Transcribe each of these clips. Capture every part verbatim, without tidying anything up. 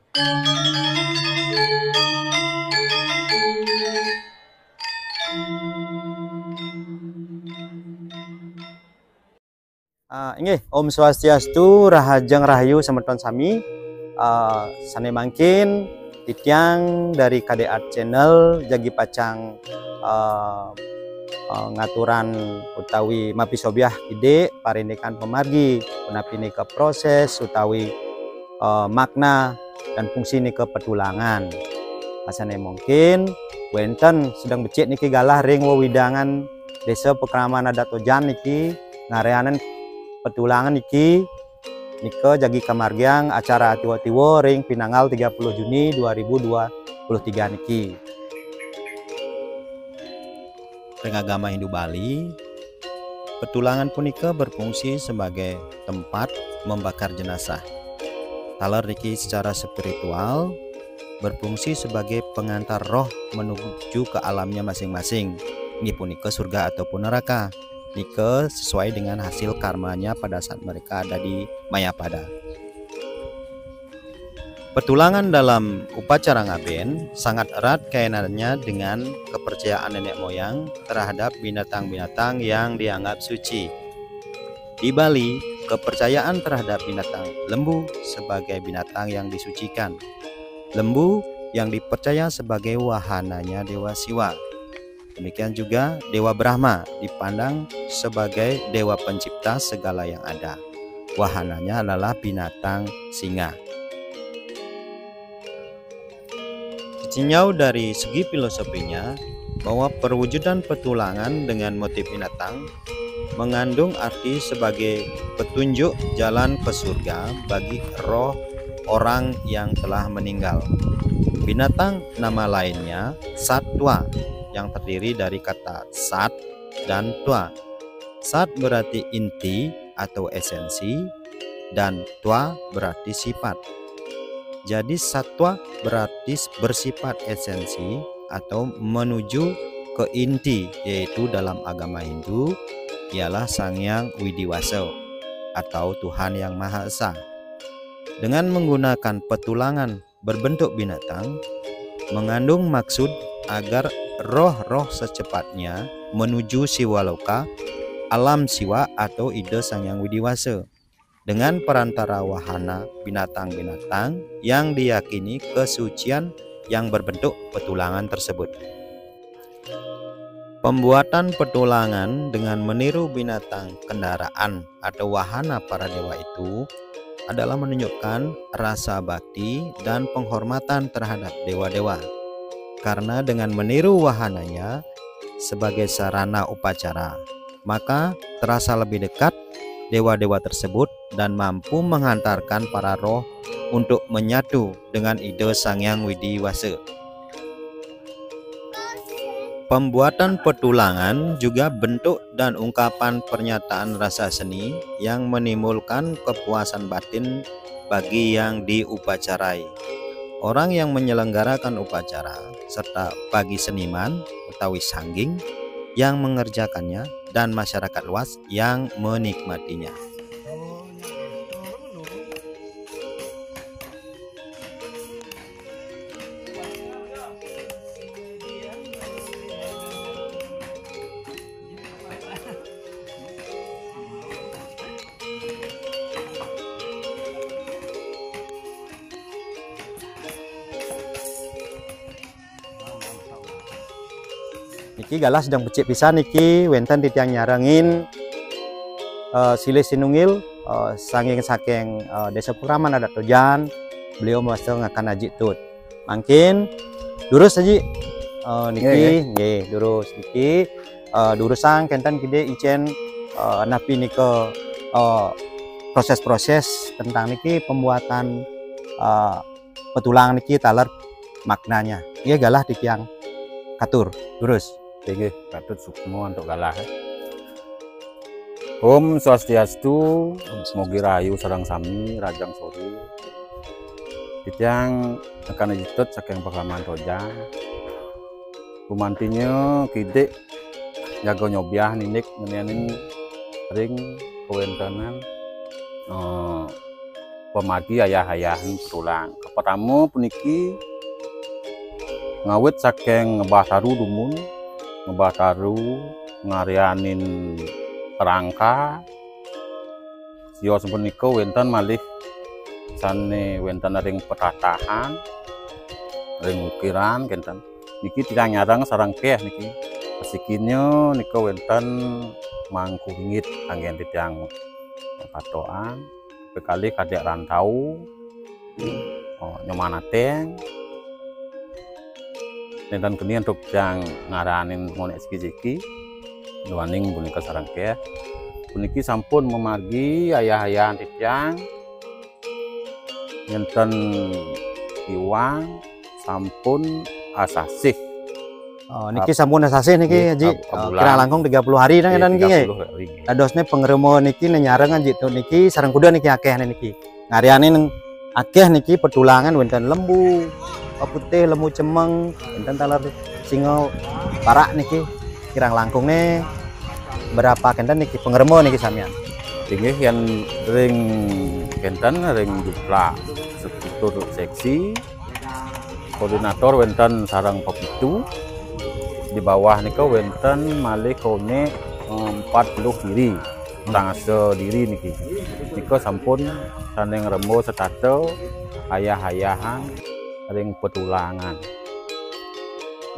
Ah, inggih, Om Swastiastu, rahajeng rahayu semeton sami. Ah, sane mangkin titiang dari K D Art Channel jagi pacang, ah, ah, ngaturan utawi mapisobiah kidik parindikan pamargi, punapi nika proses utawi, ah, makna dan fungsi nika petulangan. Asane mungkin wenten sedeng becik niki galah ring wewidangan Desa Pakraman Adat Tojan niki ngarianin petulangan niki, nika jagi kamargiang acara atiwa-tiwa ring pinanggal tiga puluh Juni dua ribu dua puluh tiga niki. Ring agama Hindu Bali, petulangan punika berfungsi sebagai tempat membakar jenazah. Taler niki secara spiritual, berfungsi sebagai pengantar roh menuju ke alamnya masing-masing, inggih punika surga ataupun neraka. Nika sesuai dengan hasil karmanya pada saat mereka ada di Mayapada. Petulangan dalam upacara ngaben sangat erat kaitannya dengan kepercayaan nenek moyang terhadap binatang-binatang yang dianggap suci. Di Bali, kepercayaan terhadap binatang lembu sebagai binatang yang disucikan. Lembu yang dipercaya sebagai wahananya Dewa Siwa. Demikian juga Dewa Brahma dipandang sebagai dewa pencipta segala yang ada. Wahananya adalah binatang singa. Ditinjau dari segi filosofinya, bahwa perwujudan petulangan dengan motif binatang mengandung arti sebagai petunjuk jalan ke surga bagi roh orang yang telah meninggal. Binatang nama lainnya satwa yang terdiri dari kata sat dan twa. Sat berarti inti atau esensi dan twa berarti sifat. Jadi satwa berarti bersifat esensi atau menuju ke inti, yaitu dalam agama Hindu ialah Sang Hyang Widi Wasa atau Tuhan Yang Maha Esa. Dengan menggunakan petulangan berbentuk binatang, mengandung maksud agar roh-roh secepatnya menuju Siwaloka, alam Siwa atau Ida Sang Hyang Widi Wasa, dengan perantara wahana binatang-binatang yang diyakini kesucian yang berbentuk petulangan tersebut. Pembuatan petulangan dengan meniru binatang kendaraan atau wahana para dewa itu adalah menunjukkan rasa bakti dan penghormatan terhadap dewa-dewa. Karena dengan meniru wahananya sebagai sarana upacara, maka terasa lebih dekat dewa-dewa tersebut dan mampu menghantarkan para roh untuk menyatu dengan Ida Sang Hyang Widi Wasa. Pembuatan petulangan juga bentuk dan ungkapan pernyataan rasa seni yang menimbulkan kepuasan batin bagi yang diupacarai. Orang yang menyelenggarakan upacara serta bagi seniman utawi sangging yang mengerjakannya dan masyarakat luas yang menikmatinya. Niki galah sedeng becik pisan niki, wenten titiang nyarengin, eh, silih sinunggil, eh, sangging saking, eh, Desa Pakraman Adat Tojan, beliau mawasta ngakan Aji Tut. Mangkin durus Aji, eh, niki, nggih, nggih. Nggih, durus niki, eh, durusang kenten kidik icen, eh, napi nika, eh, proses-proses tentang niki pembuatan, eh, petulang niki taler maknanya. Nggih galah titiang katur, durus. Inggih, patut sukma antuk galah. Om Swastiastu, mogi rahayu sareng sami, rahajeng sore. Titiang ngakan Aji Tut saking Pakraman Tojan. Gumantinya kidik jaga nyobiah nindik ngenénin ring kawentenan, eh, pamargi ayah-ayahan petulang. Kapertama puniki ngawit saking ngebah taru dumun, ngebah taru ngaryanin rangka, sios punika wenten malih sane wenten ring petatahan, ring ukiran kenten. Niki titiang nyareng sareng keh niki. Asikinya nika wenten mangku ringit anggen titiang patokan, kekalih kadek rantau, oh, nyoman ateng. Nenten keni antuk tiang ngaranin ngonek siki-siki, duaning punika sareng keh. Puniki sampun mamargi ayah-ayahan titiang, nenten iwang, sampun asasih. Oh, niki sampun asasih niki, Haji. Kirang langkung tiga puluh hari nang niki, nggih. Dadosne pangrema niki nyareng, Haji, tu niki sareng kuda niki akeh niki. Ngaryanin akeh niki petulangan wenten lembu, putih, lembu cemeng, wenten taler singa parak niki. Kirang langkungne berapa kenten niki pangrema niki samian? Inggih, yen ring kenten ring jumlah struktur seksi, koordinator wenten sareng pepitu. Di bawah nika wenten malih konek, eh, empat puluh diri, tangasa diri niki. Nika sampun sane ngremba setata ayah-ayahan ring petulangan.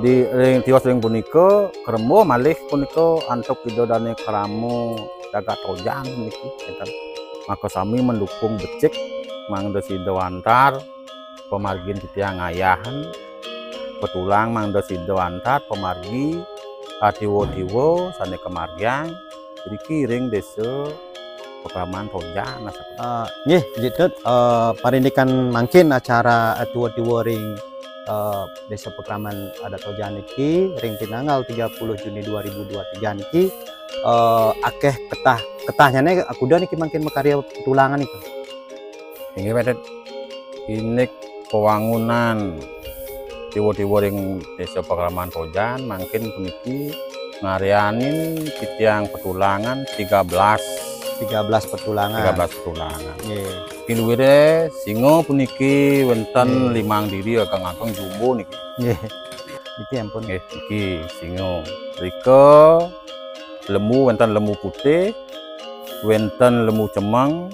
Di ring tios ring punika, krembuh malih punika antuk Ida Dane Krama Jagat Tojan niki, enten. Maka sami mendukung becik mangda sida antar pamargin titiang ngayahan petulang, mangda sida antar pamargi atiwa-tiwa sane kamargiang riki ring desa Pakraman Tojan, nah, sapunika. Eh, nggih, Jitut, eh, parindikan mangkin acara, eh, tiwa-tiwa ring, eh, Desa Pakraman Adat Tojan niki ring tinanggal tiga puluh Juni dua ribu dua tiga niki, eh, akeh ketah, ketahnyane kuda niki mangkin makarya petulangan niki. Inggih, Pak Ded. Indik pawangunan tiwa-tiwa ring Desa Pakraman Tojan, mangkin puniki ngaryanin titiang petulangan tiga belas. Tiga belas petulangan. Tiga belas petulangan. Nggih. Kiluire singa puniki wenten Nggih. limang diri, ageng-ageng jumbo niki. Nggih. Niki ampun. Nggih, niki singa. Rika lembu, wenten lembu putih, wenten lembu cemeng,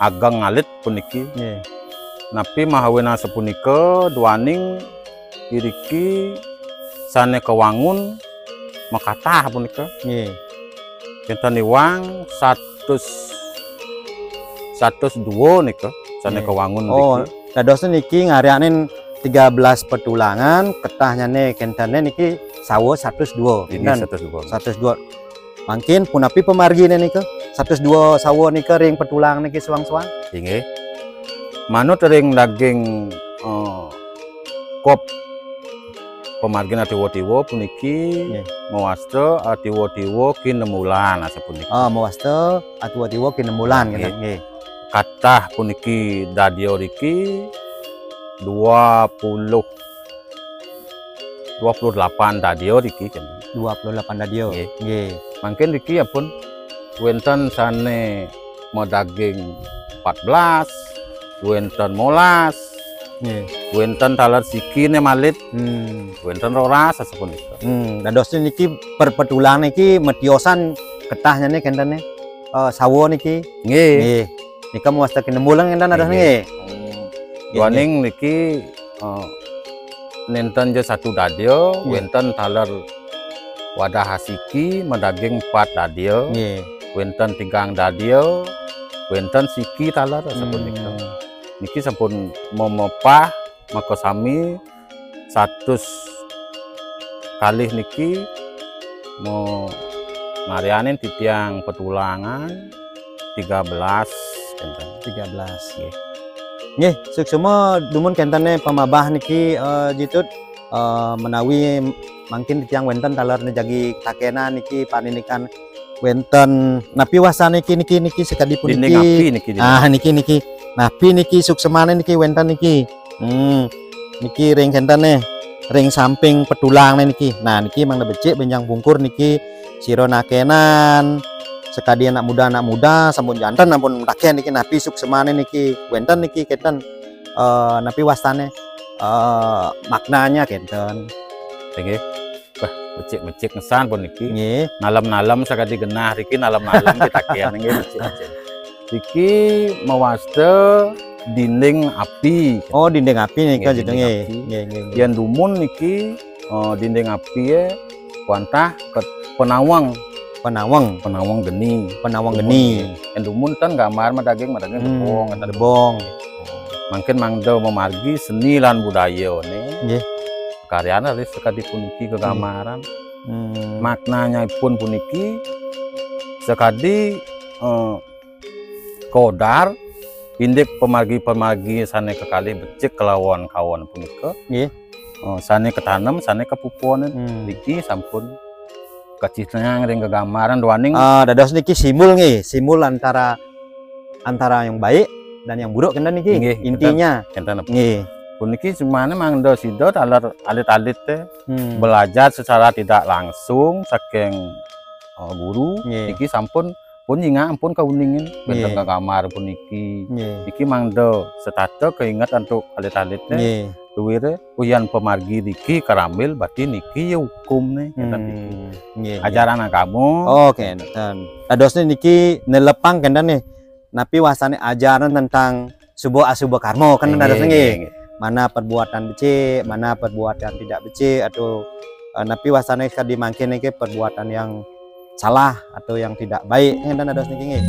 ageng alit puniki. Nggih. Napi mahawinan sapunika, duaning iriki sane kawangun makatah punika. Nggih. Kinten iwang satus, satus dua nika sane Nggih. kawangun Oh, niki. Dados niki ngaryanin tiga belas petulangan, ketahnyane kentene niki sawa satus dua. Ini Kinten? satus dua. Satus dua. Mangkin punapi pamargine nika? Satus dua sawa nika ring petulang niki suang-suang? Inggih. Manut ring daging, eh, kop pamargin atiwa-tiwa puniki Nggih. mawasta atiwa-tiwa kinemulan asapuniki. Ah, mawasta atiwa-tiwa kinemulan, Nggih. Kinten, nggih. Katah puniki dadia riki dua puluh, dua puluh delapan dadia riki, kinten. Dua puluh delapan dadia. Nggih. Nggih. Mangkin riki ampun wenten sane madaging empat belas, wenten molas, Nggih. wenten taler sikine malit, Hmm. wenten roras asapunika. Hmm, dados niki per-, petulang niki matiosan ketahnyane kentene, eh, sawa niki. Nggih. Nggih. Nika mawasta kinemulan kenten dados Nggih. nggih. Hmm. Nggih, Duaning niki, eh, nenten ja satu dadia, Nggih. wenten taler wadah asiki madaging empat dadia, Nggih. wenten tigang dadia, wenten siki taler sapunika. Hmm. Niki sampun memepah makasami satus kalih niki mo-, ngaryanin titiang petulangan tiga belas, kinten. Tiga belas. Nggih. Nggih, suksma dumun kentene pamabah niki, eh, Jitut, eh, menawi mangkin titiang wenten taler jagi takenan niki panindikan wenten napi wasane niki, niki, niki sakadi puniki. Dinding api niki, dinding. Ah, niki, niki. Napi niki suksmane niki wenten niki. Hmm. Niki ring kentene, ring samping petulangne niki. Nah, niki mangda becik benjang bungkur niki sira nakenan sakadi anak muda, anak muda sampun janten ampun mataken niki napi suksmane niki, wenten niki kenten, eh, napi wastane, eh, maknanya kenten. Inggih. Wah, becik-becik ngesan pun niki. Nggih. Nalem-nalem sakadi genah niki nalem-nalem pitaken nggih becik-becik. Iki mawasta dinding api. Oh, dinding api nika. Nggih, dinding api. Nggih, nggih, nggih. Yen dumun niki, eh, dinding api e wantah ke penaweng. Penaweng. Penaweng geni. Penaweng geni. Yen dumun ten gambar madaging, madaging debong, ten debong. Mangkin mangda mamargi seni lan budayane. Nggih. Karyan alis sakadi puniki kegamaran. Hmm. Maknanya pun puniki sakadi, eh, kodar indik pamargi-pamargi sane kekalih becik kelawan kawon punika. Nggih. Eh, sane ketanem, sane kapupunen. Hmm. Niki sampun kacithang ring gegamaran duaning. Ah, dados niki simbol nggih, simbol antara, antara yang baik dan yang buruk kenten niki. Nggih, intinya. Kenten, kenten. Nggih. Puniki semane mangda sida taler alit-alit te belajar secara tidak langsung saking, eh, guru. Nggih. Niki sampun pun nyingak ampun kauningin wenten gegamar puniki. Nggih. Niki mangda setata keinget antuk alit-alit te. Nggih. Duwire uyan pamargi niki karambil bati niki ya hukum ne kenten niki. Hmm, nggih, nggih. Ajaran agama. Oh, kenten. Dadosne niki nelepang kenten nih. Napi wastane ajaran tentang suba asuba karma kan. Nggih, dadosne nggih, nggih. Mana perbuatan becik, mana perbuatan tidak becik atau, eh, napi wastane kadi mangkin niki perbuatan yang salah atau yang tidak baik. Ngenten dados niki nggih.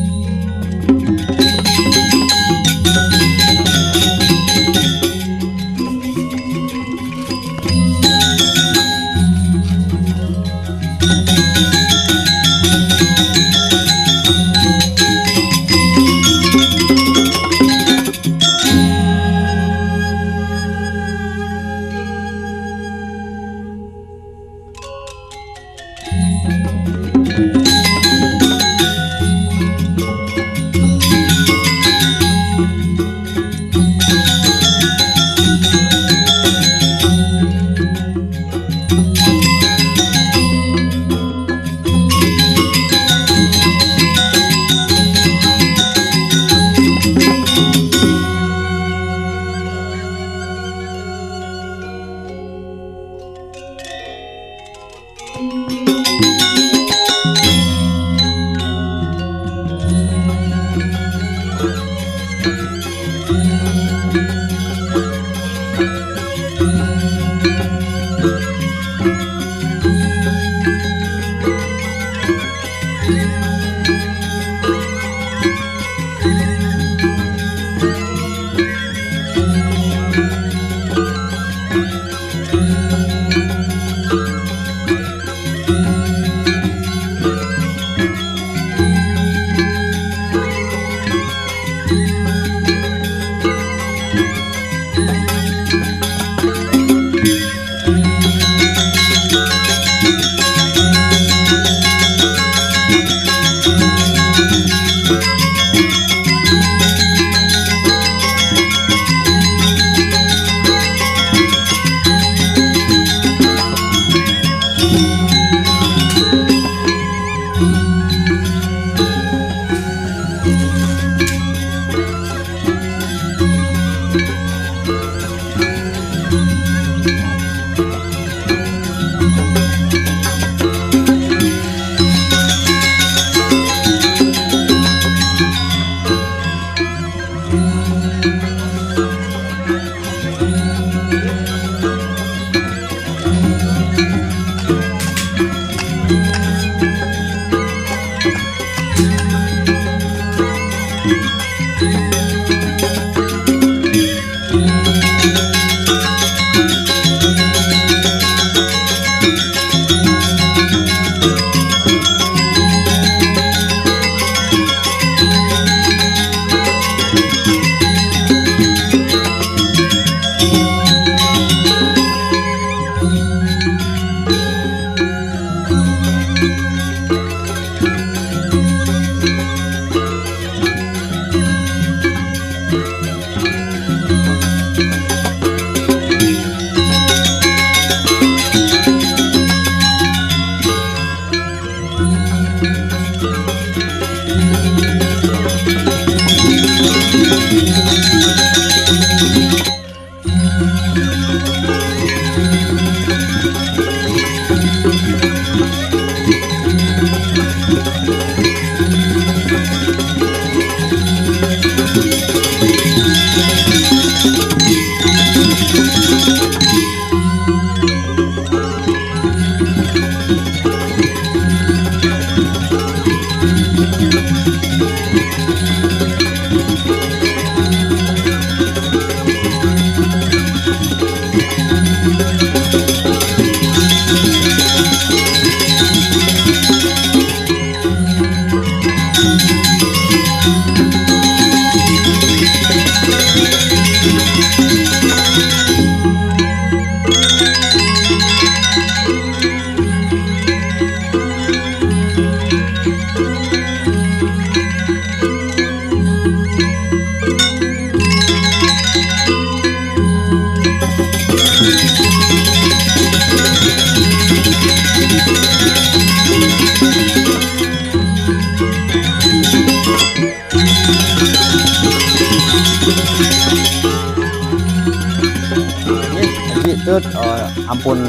Nggih, Haji Tut, eh, ampun,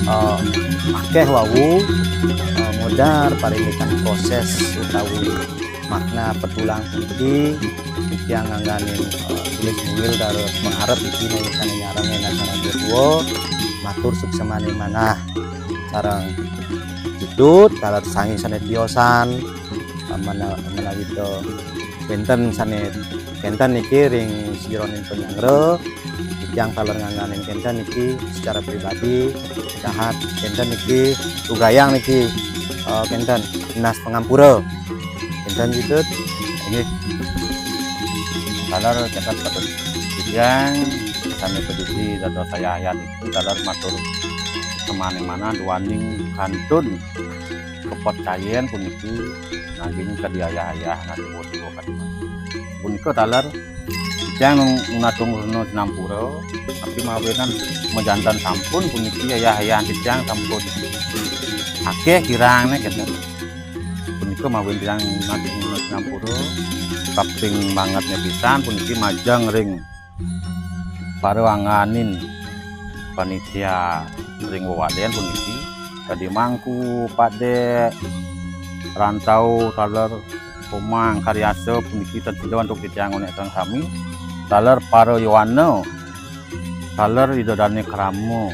eh, akéh wau, eh, modar parindikan prosés utawi makna petulang puniki, titiang ngangganin, eh, tulis mungil dados pangarep niki ning sané nyarengin acara tua, matur suksmaning manah sareng Haji Tut, taler sami sané tiosan, eh, mena-, menawi to wénten sané kénten niki ring sajeroning panyanggra, titiang taler ngangganin kénten niki secara pribadi, dahat kénten niki, tugayang niki, eh, kénten nunas pangampura. Kénten Haji Tut. Inggih. Taler kénten patut titiang sané padidi dados ayah-ayah niki taler matur suksmaning manah duaning kantun kapercayan puniki naging kadi ayah-ayah nate bodo kadi. Punika taler titiang nung nunas rena sinampura, tapi mawinan majanten sampun puniki ayah-ayah titiang sampun akéh kirangne kenten. Punika mawinan titiang nunas rena sinampura, kaping bangetne pisan puniki majeng ring para angganin panitia ring wewalian puniki, kadi mangku, padek, rantau, taler, komang, kariasa puniki ten sida antuk titiang ngonek sareng sami, taler para yowana, taler Ida Dane Krama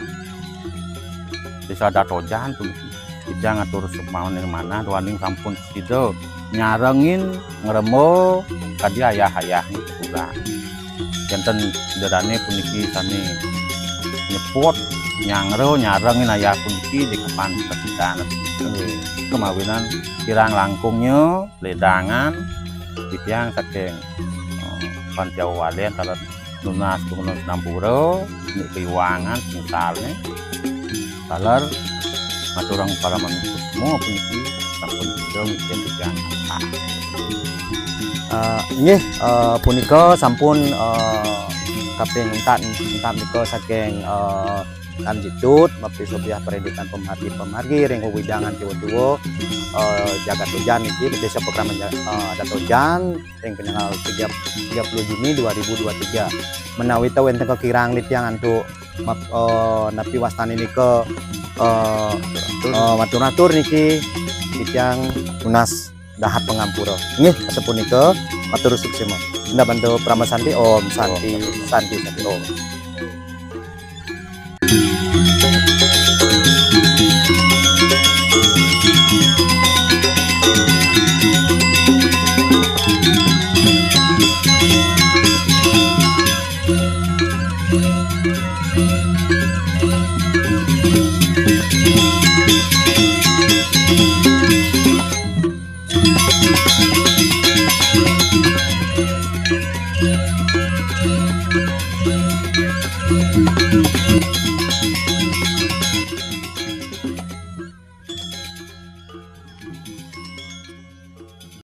Desa Datojan puniki. Titiang ngatur suksmaning manah duaning sampun sida nyarengin ngremba kadi ayah-ayah niki. Janten Ida Dane puniki sane nyepot, nyanggra, nyarengin ayah puniki di kepan kapidan. Kemawinan kirang langkungnya ledangan titiang saking, eh, Pantiau Walen taler nunas kumenun sinampura, nik keiwangan singsalne. Taler ngaturang para manungsa semua puniki sampun sida mungkin tiang. Ah. Eh, inggih, eh, punika sampun, eh, kaping empat, empat nika saking, eh, Haji Tut, Baptisobiah Predikan Pemargi-pemargi ring wewidangan Tiwa-tiwa, eh, Jagat Tojan niki, Desa Pakraman Ja-, eh, Adat Tojan, ring tanggal tiga, tiga puluh Juni dua ribu dua tiga. Menawi ta wenten kakirang titiang antuk map-, eh, napi wastane nika, eh, eh, matur-atur niki titiang nunas dahat pangampura. Nggih, asapunika matur suksma. Indah bantu Parama Santi, Om Santi, Santi, Santi, Om.